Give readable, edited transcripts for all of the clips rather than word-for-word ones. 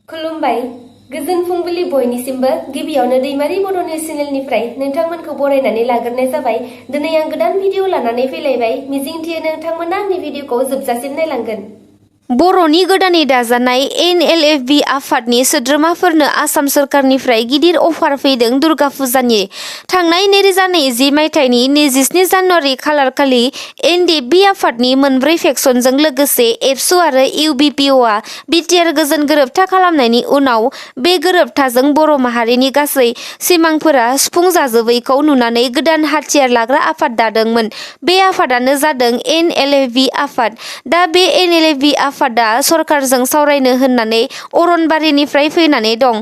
खुलुमबाय गोजोन फुंबिलि बयनिसिमबो गिबियावनो दैमारि बर' निउस चेनेलनिफ्राय नोंथांमोनखौ बरायनानै लाग्रोनाय जाबाय। दिनै आं गोदान भिडिअ लानानै फैलायबाय। मिजिंथियो नोंथांमोना आंनि भिडिअखौ जोबजासिम नायलांगोन। बर'नि गोदानै दाजानाय NLFB आफादनि सोद्रोमाफोरनो आसाम सोरखारनिफ्राय गिदिर अफार फैदों दुर्गा फुजानि। थांनाय 2020 मायथाइनि 27 जानुवारि खालारखालि NLFB आफादनि मोनब्रै फेक्सनजों लोगोसे एबसु आरो UBPOआ बिटिआर गोजोन गोरोबथा खालामनायनि उनाव बे गोरोबथाजों बर' माहारिनि गासै सिमांफोरा सुफुंजाजोबैखौ नुनानै गोदान हाथियार लाग्रा आफाद दादोंमोन। बे आफादानो जादों NLFB आफाद। दा बे NLFB आफादा सरकारजों सावरायनो होननानै अरनबारिनिफ्राय फैनानै दं।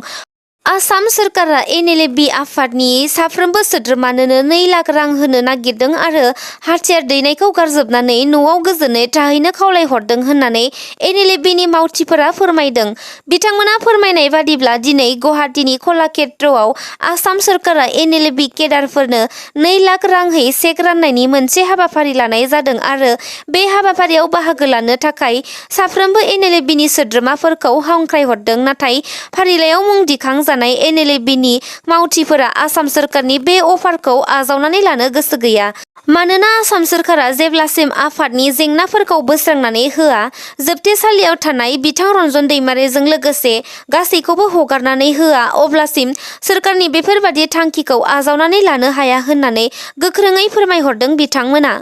आसाम सोरखारा NLFB आफादनि साफ्रोमबो सोद्रोमानोनो 2 लाख रां होनो नागिरदों आरो हाथियार दैनायखौ गारजोबनानै न'आव गोजोनै थाहैनो खावलायहरदों होननानै NLFBनि मावथिफोरा फोरमायदों। बिथांमोना फोरमायनाय बादिब्ला दिनै गुवाहाटीनि कलाक्षेत्रआव आसाम सोरखारा NLFB केडारफोरनो 2 लाख रांहै चेक राननायनि मोनसे हाबाफारि लानाय जादों आरो बे हाबाफारियाव बाहागो लानो थाखाय साफ्रोमबो NLFBनि सोद्रोमाफोरखौ हांख्रायहरदों। नाथाय फारिलाइयाव मुं दिखांजानाय NLFBनि मावथिफोरा आसाम सोरखारनि बे अफारखौ आजावनानै लानो गोसो गैया। मानोना आसाम सोरखारा जेब्लासिम आफादनि जेंनाफोरखौ बोस्रांनानै होआ, जोबथेसालियाव थानाय बिथां रन्जन दैमारिजों लोगोसे गासैखौबो हगारनानै होआ, अब्लासिम सोरखारनि बेफोरबादि थांखिखौ आजावनानै लानो हाया होननानै गोख्रोङै फोरमायहरदों बिथांमोना।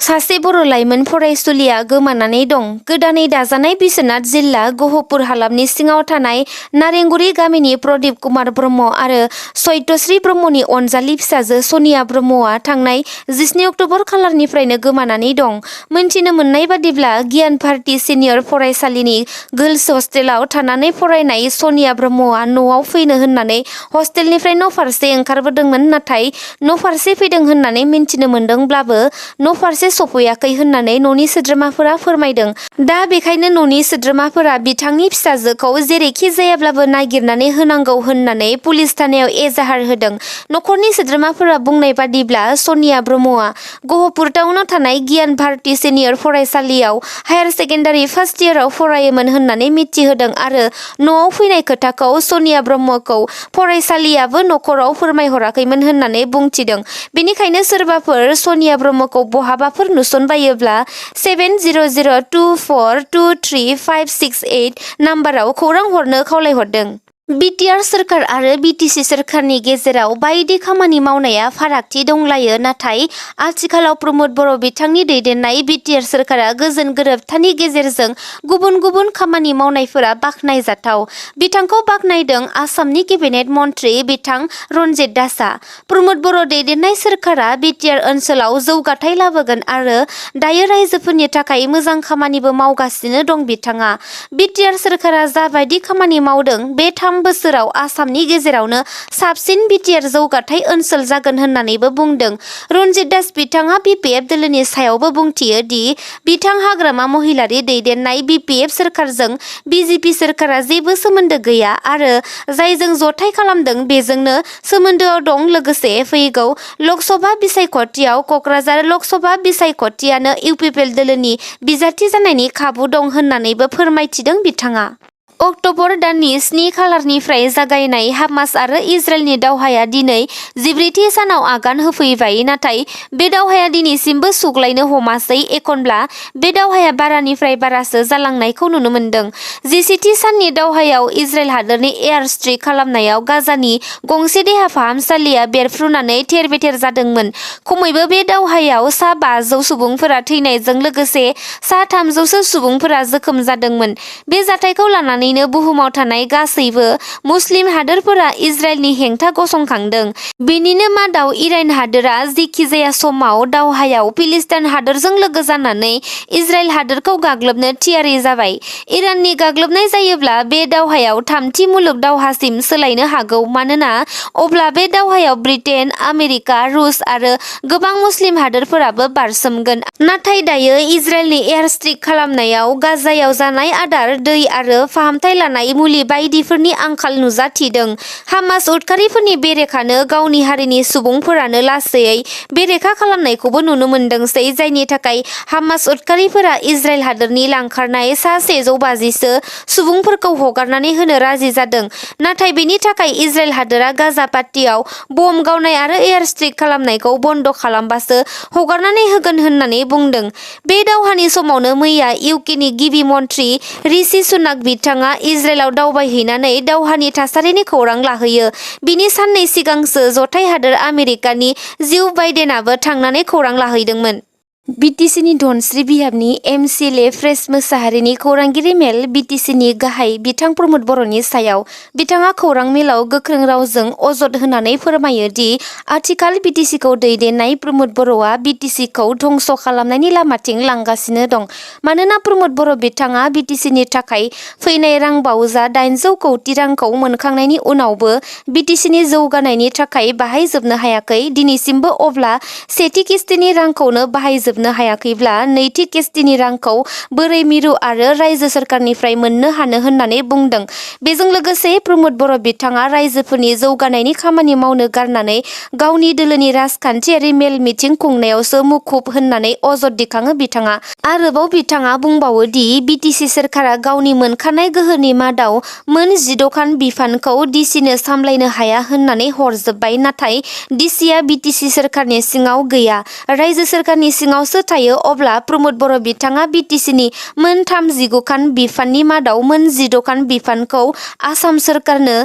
सासे बर' लाइमोन फरायसुलिया गोमानानै दं। गोदानै दाजानाय बिश्वनाथ जिल्ला गहपुर हालामनि सिङाव थानाय नारेंगुरी गामिनि प्रदीप कुमार ब्रह्म आरो सत्यश्री ब्रह्मनि अनजालि फिसाजो सनिया ब्रह्मआ थांनाय 17 अक्ट'बर खालारनिफ्रायनो गोमानानै दं। मोनथिनो मोननाय बादिब्ला गियान भारती सिनियर फरायसालिनि गार्लस हस्टेलाव थानानै फरायनाय सनिया ब्रह्मआ न'आव फैनो होननानै हस्टेलनिफ्राय न'फारसे ओंखारबोदोंमोन। नाथाय न'फारसे फैदों होननानै मिन्थिनो मोनदोंब्लाबो न'फारसे सफैयाखै होननानै न'नि सोद्रोमाफोरा फोरमायदों। दा बेखायनो न'नि सोद्रोमाफोरा बिथांनि फिसाजोखौ जेरैखि जायाब्लाबो नागिरनानै होनांगौ होननानै पुलिस थानायाव एजाहार होदों। न'खरनि सोद्रोमाफोरा बुंनाय बादिब्ला सनिया ब्रह्मआ गहपुर टाउनाव थानाय गियान भारती सिनियर फरायसालियाव हायार सेकेन्डारि फार्स्ट इयाराव फरायोमोन होननानै मिथिहोदों आरो न'आव फैनाय खोथाखौ सनिया ब्रह्मखौ फरायसालियाबो न'खराव फोरमायहराखैमोन होननानै बुंथिदों। बेनिखायनो सोरबाफोर सनिया ब्रह्मखौ बहाबाफोर नुसनबायोब्ला 7002423568 नाम्बाराव खौरां हरनो खावलायहरदों। बिटिआर सोरखार आरो बिटिसि सोरखारनि गेजेराव बायदि खामानि मावनाया फारागथि दंलायो। नाथाय आथिखालाव प्रमद बर' बिथांनि दैदेननाय बिटिआर सोरखारा गोजोन गोरोबथानि गेजेरजों गुबुन गुबुन खामानि मावनायफोरा बाख्नायजाथाव। बिथांखौ बाख्नायदों आसामनि केबिनेट मन्त्रि बिथां रनजित दासआ। प्रमद बर' दैदेननाय सोरखारा बिटिआर ओनसोलाव जौगाथाय लाबोगोन आरो दायो रायजोफोरनि थाखाय मोजां खामानिबो मावगासिनो दं बिथाङा। बिटिआर सोरखारा जाबायदि खामानि मावदों बे 3 बोसोराव आसामनि गेजेरावनो साबसिन बिटिआर जौगाथाय ओनसोल जागोन होननानैबो बुंदों। रनजित दास बिथाङा बिपिएफ दोलोनि सायावबो बुंथियो दि बिथां हाग्रामा महिलारि दैदेननाय बिपिएफ सोरखारजों बिजेपि सोरखारा जेबो सोमोन्दो गैया आरो जायजों जथाय खालामदों बेजोंनो सोमोन्दोआव दं। लोगोसे फैगौ लकसभा बिसायख'थियाव क'क्राझार लकसभा बिसायख'थियानो इउपिपिएल दोलोनि बिजाथि जानायनि खाबु दं होननानैबो फोरमायथिदों बिथाङा। अक्ट'बर दाननि 7 खालारनिफ्राय जागायनाय हामास आरो इजराइलनि दावहाया दिनै 14थि सानाव आगान होफैबाय। नाथाय बे दावहाया दिनैसिमबो सुग्लायनो हमासै। एखनब्ला बे दावहाया बारानिफ्राय बारासो जालांनायखौ नुनो मोन्दों। 17थि साननि दावहायाव इजराइल हादोरनि एयार स्ट्राइक खालामनायाव गाजानि गंसे देहा फाहामसालिया बेरफ्रुनानै थेर-बेथेर जादोंमोन। खमैबो बे दावहायाव सा 500 सुबुंफोरा थैनायजों लोगोसे सा 300 सो सुबुंफोरा जोखोम जादोंमोन। बे जाथायखौ लानानै बुहुमाव थानाय गासैबो मुस्लिम हादोरफोरा इजराइलनि हेंथा गसंखांदों। बेनिनो मादाव इरान हादोरा जेखिजाया समाव दावहायाव फिलिस्तिन हादोरजों लोगो जानानै इजराइल हादोरखौ गाग्लोबनो थियारि जाबाय। इराननि गाग्लोबनाय जायोब्ला बे दावहायाव थामथि मुलुग दावहासिम सोलायनो हागौ। मानोना अब्ला बे दावहायाव ब्रिटेन, आमेरिका, रुस आरो गोबां मुस्लिम हादोरफोराबो बारसोमगोन। नाथाय दायो इजराइलनि एयार स्ट्राइक खालामनायाव गाजायाव जानाय आदार, दै आरो फाहामसालि फाहामथाय लानाय मुलि बायदिफोरनि आंखाल नुजाथिदों। हामास उदखारिफोरनि बेरेखानो गावनि हारिनि सुबुंफोरानो लासैयै बेरेखा खालामनायखौबो नुनो मोनदोंसै, जायनि थाखाय हामास उदखारिफोरा इजराइल हादोरनि लांखारनाय सा 150 सुबुंफोरखौ हगारनानै होनो राजि जादों। नाथाय बेनि थाखाय इजराइल हादोरा गाजा पाट्टियाव बम गावनाय आरो एयार स्ट्राइक खालामनायखौ बन्द खालामबासो हगारनानै होगोन होननानै बुंदों। बे दावहानि समावनो मैया इउकेनि गिबि मन्थ्रि ऋषि सुनाक बिथाङा इजराइलाव दावबायहैनानै दावहानि थासारिनि खौरां लाहैयो। बिनि साननै सिगांसो जथाय हादोर आमेरिकानि जिउ बाइडेनाबो थांनानै खौरां लाहैदोंमोन। बिटिसिनि धनस्री बिहाबनि एमसिएलए प्रेस मोसाहारिनि खौरांगिरि मेल बिटिसिनि गाहाय बिथां प्रमद बर'नि सायाव बिथाङा खौरां मेलाव गोख्रों रावजों अजद होनानै फोरमायो दि आथिखाल बिटिसिखौ दैदेननाय प्रमद बर'आ बिटिसिखौ धंस खालामनायनि लामाथिं लांगासिनो दं। मानोना प्रमद बर' बिथाङा बिटिसिनि थाखाय फैनाय रांबावजा 800 कौटि रांखौ मोनखांनायनि उनावबो बिटिसिनि जौगानायनि थाखाय बाहायजोबनो हायाखै। दिनैसिमबो अब्ला सेथि किस्तिनि रांखौनो बाहायजोबनो हायाखैब्ला नैथि किस्तिनि रांखौ बोरै मिरु आरो रायजो सोरखारनिफ्राय मोननो हानो होननानै बुंदों। बेजों लोगोसे प्रमद बर' बिथाङा रायजोफोरनि जौगानायनि खामानि मावनो गारनानै गावनि दोलोनि राजखान्थियारि मेल मिथिं खुंनायावसो मुखुब होननानै अजद दिखाङो बिथाङा। आरोबाव बिथाङा बुंबावो दि बिटिसि सोरखारा गावनि मोनखानाय गोहोनि मादाव मोन 16 खान बिफानखौ डिसिनो सामलायनो हाया होननानै हरजोब्बाय। नाथाय डिसिआ बिटिसि सोरखारनि सिङाव गैया, रायजो सोरखारनि सिङावसो थायो। अब्ला प्रमद बर' बिथाङा बिटिसिनि मोन 36 खान बिफाननि मादाव मोन 16 खान बिफानखौ आसाम सोरखारनो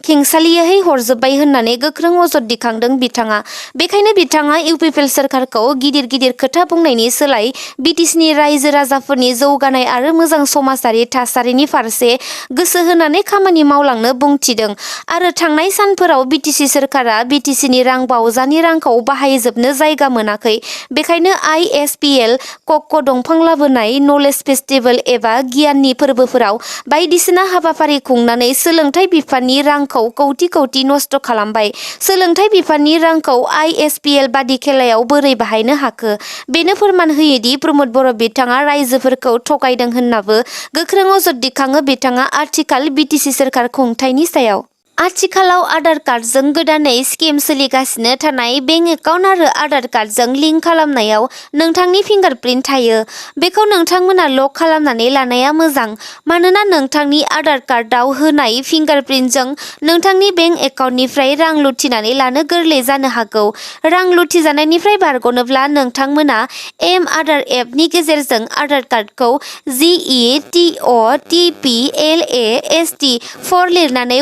खेंसालियाहै हरजोब्बाय होननानै गोख्रों अजद दिखांदों बिथाङा। बेखायनो बिथाङा इउपिपिएल सोरखारखौ गिदिर गिदिर खोथा बुंनायनि सोलाय बिटिसिनि रायजो राजाफोरनि जौगानाय आरो मोजां समाजारि थासारिनि फारसे गोसो होनानै खामानि मावलांनो बुंथिदों। आरो थांनाय सानफोराव बिटिसि सोरखारा बिटिसिनि रांबावजानि रांखौ बाहायजोबनो जायगा मोनाखै। बेखायनो आइएसपिएल, कक' दंफां लाबोनाय, नलेज फेस्टिभेल एबा गियाननि फोरबोफोराव बायदिसिना हाबाफारि खुंनानै सोलोंथाइ बिफाननि रांखौ कौटि कौटि नस्थ खालामबाय। सोलोंथाइ बिफाननि रांखौ आइएसपिएल बादि खेलायाव बोरै बाहायनो हाखो? बेनो फोरमान होयोदि प्रमद बर' बिथाङा रायजोफोरखौ थगायदों होननाबो गोख्रों अजद दिखाङो बिथाङा आथिखाल बिटिसि सोरखार खुंथायनि सायाव। आथिखालाव आधार कार्डजों गोदानै स्किम सोलिगासिनो थानाय बेंक एकाउन्ट आरो आधार कार्डजों लिंक खालामनायाव नोंथांनि फिंगारप्रिन्ट थायो। बेखौ नोंथांमोना लक खालामनानै लानाया मोजां, मानोना नोंथांनि आधार कार्डआव होनाय फिंगारप्रिन्टजों नोंथांनि बेंक एकाउन्टनिफ्राय रां लुथिनानै लानो गोरलै जानो हागौ। रां लुथिजानायनिफ्राय बारग'नोब्ला नोंथांमोना एम-आधार एपनि गेजेरजों आधार कार्डखौ GETOTPLAST4 लिरनानै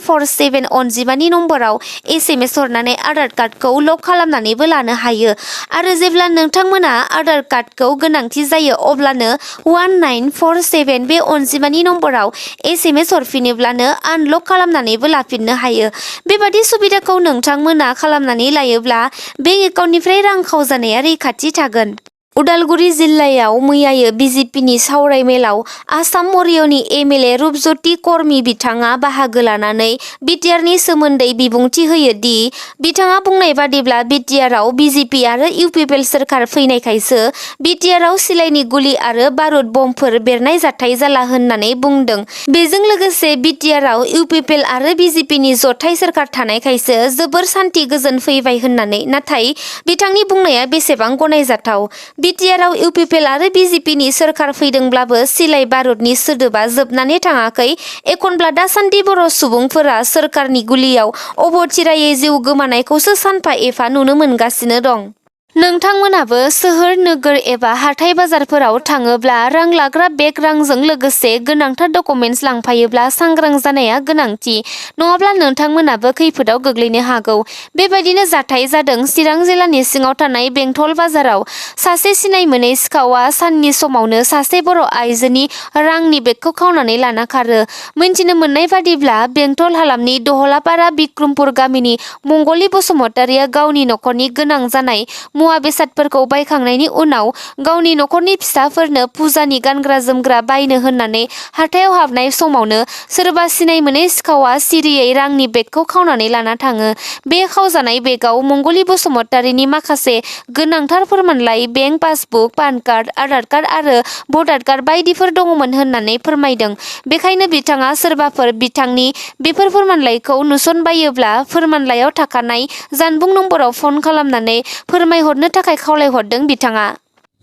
1947 अनजिमानि नम्बराव SMS हरनानै आधार कार्डखौ लक खालामनानैबो लानो हायो। आरो जेब्ला नोंथांमोना आधार कार्डखौ गोनांथि जायो अब्लानो 1947 बे अनजिमानि नम्बराव SMS हरफिनोब्लानो आनलक खालामनानैबो लाफिननो हायो। बेबादि सुबिदाखौ नोंथांमोना खालामनानै लायोब्ला बेंक एकाउन्टनिफ्राय रां खावजानाया रैखाथि थागोन। उदालगुरि जिल्लायाव मैयायो बिजेपिनि सावराय मेलाव आसाम मरियनि एमएलए रुपज्यति कर्मी बिथाङा बाहागो लानानै बिटिआरनि सोमोन्दै बिबुंथि होयो दि बिथाङा बुंनाय बादिब्ला बिटिआरआव बिजेपि आरो इउपिपिएल सोरखार फैनायखायसो बिटिआरआव सिलाइनि गुलि आरो बारुद बमफोर बेरनाय जाथाय जाला होननानै बुंदों। बेजों लोगोसे बिटिआरआव इउपिपिएल आरो बिजेपिनि जथाय सोरखार थानायखायसो जोबोर सान्थि गोजोन फैबाय होननानै। नाथाय बिथांनि बुंनाया बेसेबां गनायजाथाव? बिटिआरआव इउपिपिएल आरो बिजेपिनि सोरखार फैदोंब्लाबो सिलाइ बारुदनि सोदोबा जोबनानै थाङाखै। एखनब्ला दासान्दि बर' सुबुंफोरा सोरखारनि गुलियाव अबथिरायै जिउ गोमानायखौसो सानफा एफा नुनो मोनगासिनो दं। नोंथांमोनाबो सोहोर, नोगोर एबा हाथाय बाजारफोराव थाङोब्ला रां लाग्रा बेग रांजों लोगोसे गोनांथार डकुमेन्टस लांफायोब्ला सांग्रां जानाया गोनांथि, नङाब्ला नोंथांमोनाबो खैफोदाव गोग्लैनो हागौ। बेबायदिनो जाथाय जादों चिरां जिल्लानि सिङाव थानाय बेंटल बाजाराव। सासे सिनाय मोनै सिखावा साननि समावनो सासे बर' आइजोनि रांनि बेगखौ खावनानै लाना खारो। मिन्थिनो मोननाय बादिब्ला बेंटल हालामनि दहलापारा बिक्रमपुर गामिनि मंगलि बसुमतारिया गावनि नखरनि गोनां जानाय मुवा बेसादफोरखौ बायखांनायनि उनाव गावनि नखरनि फिसाफोरनो फुजानि गानग्रा जोमग्रा बायनो होननानै हाथायाव हाबनाय समावनो सोरबा सिनाय मोनै सिखावा सिरियै रांनि बेगखौ खावनानै लाना थाङो। बे खावजानाय बेगआव मंगलि बसुमतारीनि माखासे गोनांथार फोरमानलाइ, bank passbook, PAN card, Aadhaar card आरो भटार कार्ड बायदिफोर दङमोन होननानै फोरमायदों। बेखायनो बिथाङा सोरबाफोर बिथांनि बेफोर फोरमानलाइखौ नुसनबायोब्ला फोरमानलाइयाव थाखानाय जानबुं नम्बराव फन खालामनानै फोरमायहरनो थाखाय खावलायहरदों बिथाङा।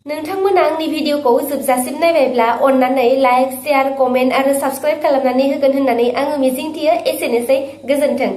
नोंथांमोना आंनि भिडिअखौ जोबजासिम नायबायब्ला अन्नानै लाइक, शेयार, कमेन्ट आरो साबस्क्राइब खालामनानै होगोन होननानै आङो मिजिंथियो। एसेनोसै, गोजोन्थों।